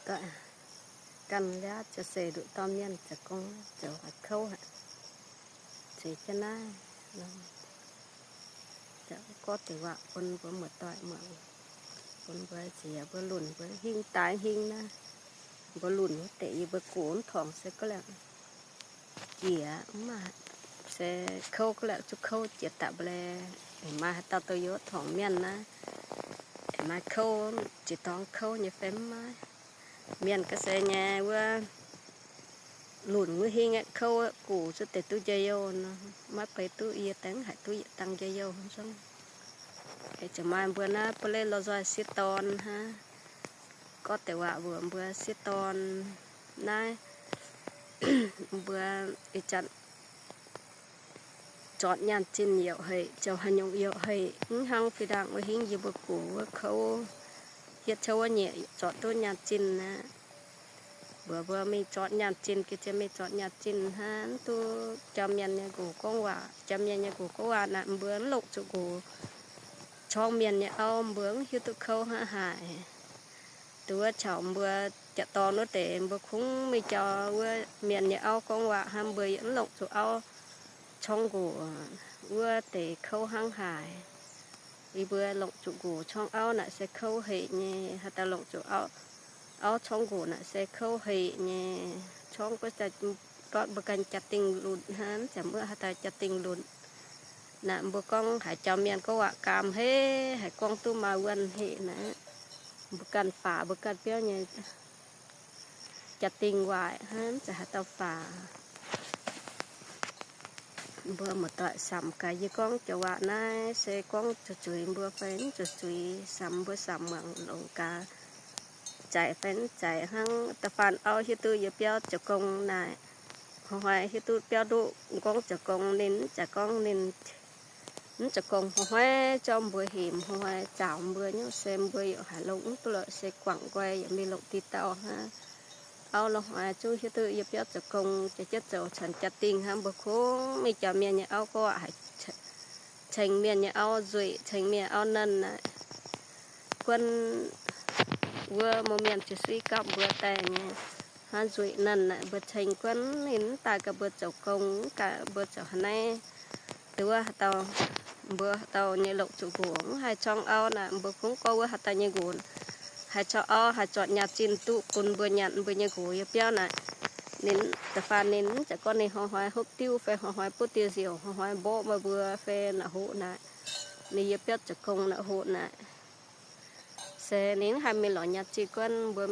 Ganh liav ziouc seix nduqc dorh mienh zoux gong, zoux haaix kouv aqv. Zueiz jienv naaiv nor, gorngv deix waac bun mbuo muoz-doic muangx, bun mbuo ziex mbuo lunc mbuo hingv daaih hingv naaiv, mbuo lunc wuov deix yie mbuo gox mv torngc se gorngv liangx jiex mv maaih, se kouv gorngv liangx zuqc kouv jiex dapv mbuo laeh, aengx maaih haaix dauh dongh yie wuov torngc mienh naaiv, aengx maaih kouv jiex dorngx kouv nyei fai mv maaih. Mienh ga'sie nyei wuov lunc wuov hingv aeqv, kouv aeqv, gox zuqc deix duqv njien-youh nor, maiv beiv duqv yie dengv haic duqv yietc dangh njien-youh zungv. Aengx ziouc maaih mbuo naaiv ba'lei lorh nzoih sieqv dorn hnangv. Gorngv deix waac mbuox mbuo sieqv dorn naaiv, mbuo ih zanc zortv nyaanh zinh youc haic, zoux haaix nyungc youc haic, mv hnangv fih ndaangc wuov hingv yie mbuo gox wuov kouv, hietv cuotv wuov nyieqc zortv duqv nyaanh zinh aqv. Mbuox mbuo mingh zortv nyaanh zinh, geh ziex mingh zortv nyaanh zinh hnangv, mv duqv jauv mienh nyei nqox gorngv waac. Jauv mienh nyei nqox gorngv waac naaic, mbuo mv longc zuqc nqox corngv mienh nyei auv, mbuo mv hiuv duqv kouv hnangv haaix. Duqv wuov caux mbuo jiex dorn wuov deix, mbuo kungx mingh jauv wuov mienh nyei auv gorngv waac hnangv, mbuo yaac mv longc zuqc auv corngv nqox wuov deix kouv hnangv haaix. Yie mbuo longc zuqc nqox corngv auv naaic se kouv haic nyei. Haaix dauh longc zuqc auv, auv corngv nqox naaic se kouv haic nyei. Corngv gorngv ndortv mbuo ganh jaa-dingh lunc hnangv, mv zeiz mbuo haaix dauh jaa-dingh lunc. Naaic mbuo gorngv haaix jauv mienh gorngv waac gaam haic, haiz gorngv duqv maaih wuonh haic naaic. Mbuo ganh faaux mbuo ganh biauv nyei jaa-dingh waaic hnangv, mv zeiz haaix dauh faaux. Mbuo muoz-doic samx gaax yie gorngv joux waac naaiv se gorngv zuqc zuiz mbuo fai mv zuqc zuiz, samx mbuo samx muangx longx gaax, zaic fai mv zaic hnangv. Da'faanh auv hiuv duqv yie biauv zoux gong naaic, hnoi-hnoi hiuv duqv biauv ndoqv gorngv zoux gong, ninh mv zeiz gorngv ninh mv zoux gong hnoi-hnoi zorqv mbuo hemx, hnoi-hnoi zaaux mbuo nyei se mbuo yaac haiz longx mv duqv lorqc, se guangc nqoi yaac mingh longc diqc dauh hnangv. Auv lorh hnoi zungv hiuv duqv yie biauv zoux gong, jiex jienv zoux caux jaa-dingh hnangv. Mbuo kungx mingh jauv mienh nyei auv gorngv waac haiz ceng mienh nyei auv nzueic, ceng mienh auv nernh naaic. Guonv wuov mouz mienh jiu suiv gapv mbuo daaih nyei, hnangv nzueic nernh naaic, mbuo ceng guonv ninh mv daaih gaax mbuo zoux gong, mv daaih gaax mbuo zoux haaix naaiv. Duqv wuov haaix dauh, mbuo haaix dauh nyei longc zuqc nqox mv haih corngv auv naaic, mbuo kungx gorngv wuov haaix dauh nyei nqox haih corngv auv, haih zorqv nyaah zinh duqv bun mbuo nyanc mbuo nyei nqox yie biauv naaic. Ninh da'faanh ninh mv zeiz gorngv ninh hnoi-hnoi hopv diuv fai hnoi-hnoi butv diuh nziouc, hnoi-hnoi mborqv meih mbuo fai naaic hoqc naaic. Ninh yie biauv zoux gong naaic hoqc naaic. Se ninh mv haih mingh lorz nyaah zinh guonv mbuo